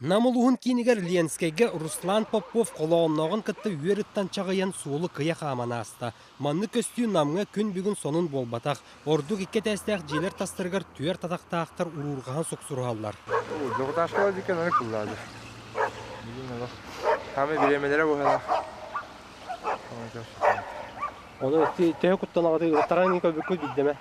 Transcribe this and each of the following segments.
Нам улууһун киинигэр Ленскэйгэ Руслан Попов холооннооҕун кытта үөр ыттан чаҕыйан суолу кыйа хааман ааста. Маннык көстүү Намҥа күн бүгүн сонун буолбатах. Ордук икки этээстээх дьиэлэр тастарыгар түөрт атахтаахтар уруурҕаһан суксуруһаллар. Дьокутаашкала диккен аны кыллаады. Бүгүн олох хаамай бириэмэлэрэ буһана. Ону төһө куттанаҕытый ытаран көрбүккүт билдэмэ.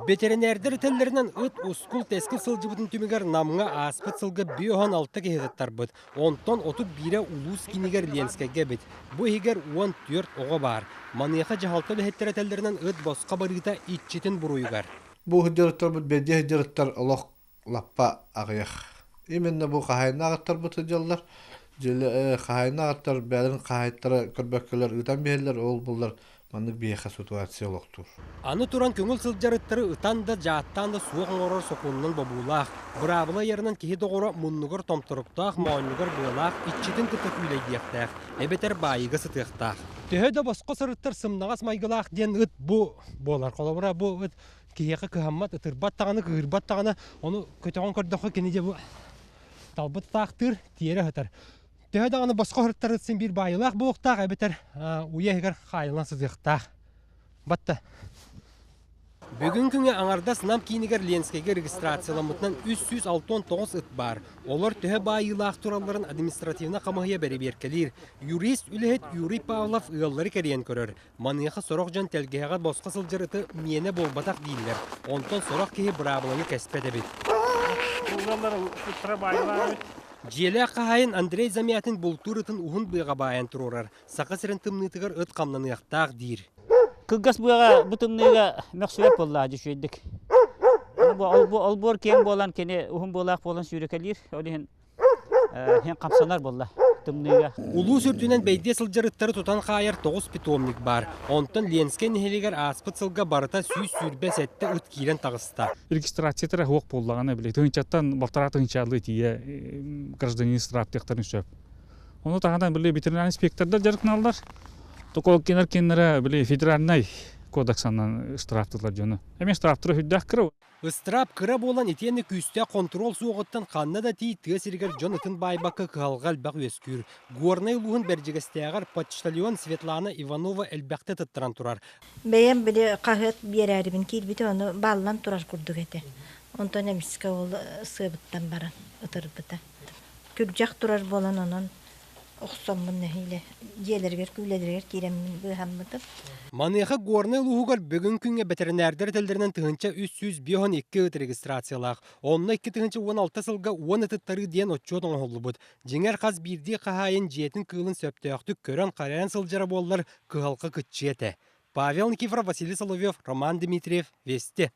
Бэтэринээрдэр этэллэринэн ыт ускул-тэскил сылдьыбытын түмүгэр Намҥа ааспыт сылга 56 киһи ыттарбыт. Онтон 31-э улуус киинигэр Ленскэйгэ эбит. Бу иһигэр 14 оҕо баар. Маныаха дьаһалта үлэһиттэрэ этэллэринэн ыт босхо барыыта иччитин буруйугар. Бу сылдьарыттарбыт бэрдиэ сылдьарыттар олох лаппа аҕыйах. Именно бу хаһаайыннаах ыттарбыт сылдьаллар. Хаһаайыннаах ыттар бэйэлэрин хаһаайыттара көрбөккөлөр ыытан биһэллэр, ол буллар маннык биһиэхэ ситуация олохтуур. Аны туран көҥүл сылдьар ыттары ытан да, дьааттаан да суох оҥорор сокуонунан бобуулаах. Быраабыла ыйарынан киһи доҕоро муннугар томторуктаах, моонньугар быалаах, иччитин кытта күүлэйдиэхтээх, эбэтэр баайыыга сытыахтаах. Төһө да босхо сырыттар сымнаҕас майгылаах диэн ыт бу буолар. Холобура, бу ыт киһиэхэ кыһаммат, ытырбат даҕаны, кыырбат даҕаны, ону көтөҕөн көрдөххө кини дьэ бу талбыт таахтыыр, тиэрэ сытар. Төһө даҕаны босхо сырыттар син биир баайылаах буолуохтаах эбэтэр уйа иһигэр хаайыллан сытыахтаах. Батта. Бүгүн күҥҥэ аҥардас Нам киинигэр Ленскэйгэ регистрацияламмытынан 369 ыт баар. Олор төһө баайыылаах туралларын административнай хамыыһыйа бэрэбиэркэлиир. Юрист үлэһит Юрий Павлов ыаллары кэрийэн көрөр. Маныаха сорох дьон тэлгэһэҕэ босхо сылдьар ыты миэнэ буолбатах дииллэр. Онтон сорох киһи быраабыланы кэспэт эбит. Дьиэлээх хаһаайын Андрей Замятин бултуур ытын уһун быаҕа баайан туруорар. Саха сирин тымныытыгар ыт хамнаныахтаах диир. Кылгас быаҕа бу тымныыга мөхсүбэт буоллаҕа дьүшүйдик. Олбуор киэҥ буолан кини уһун буолаах буолан сүүрэкэлиир. Ол иһин Иһин хамсанар буолла тымныыга. Улуус үрдүнэн бэйдиэ сылдьар ыттары тутан хаайар тоҕус питомник баар. Онтон Ленскэй нэһилиэгэр ааспыт сылга барыта 127 ыт киирэн таҕыста. Регистрациятара суох буоллаҕына били тыһыынчаттан балтараа тыһыынчаалыы тиийэ гражданин штрафтыахтарын сөп. Ону таһынан били ветеринарный инспектордар дьарыктаналлар. Только кинилэр кинилэрэ били федеральнай кодексанан штрафтыылар дьону. Эмиэ штрафтара сүрдээх кыра. Ыстыраап кыра буолан итиэннэ күүстээх хонтуруол суоҕуттан ханна да тиий тыа сиригэр дьон ытын баайбакка кыһалҕа элбэх үөскүүр. Горнай улууһун Бэрдьигэстээҕэр почтальон Светлана Иванова элбэхтэ тыттаран турар. Бэйэм били хаһыат биэрээрибин киирбитим, ону бааллан турар курдук этэ. Онтон эмискэ ол сыабыттан баран ытырбыта. Күрдьэх турар буолан онон охсоммун нэһиилэ дьиэлэригэр күүлэлэригэр киирэммин быыһаммытым. Маныаха Горнай улууһугар бүгүн күҥҥэ бэтэринээрдэр этэллэринэн 1352 ыт регистрациялаах. Онно 2016 сылга 10 ытыттарыы диэн отчуот оҥоһуллубут. Дьиҥэр хас биирдии хаһаайын дьиэтин кыылын сөптөөхтүк көрөн-харайан сылдьара буоллар, кыһалҕа кыччыа этэ. Павел Никифоров, Василий Соловьев, Роман Дмитриев, Вести.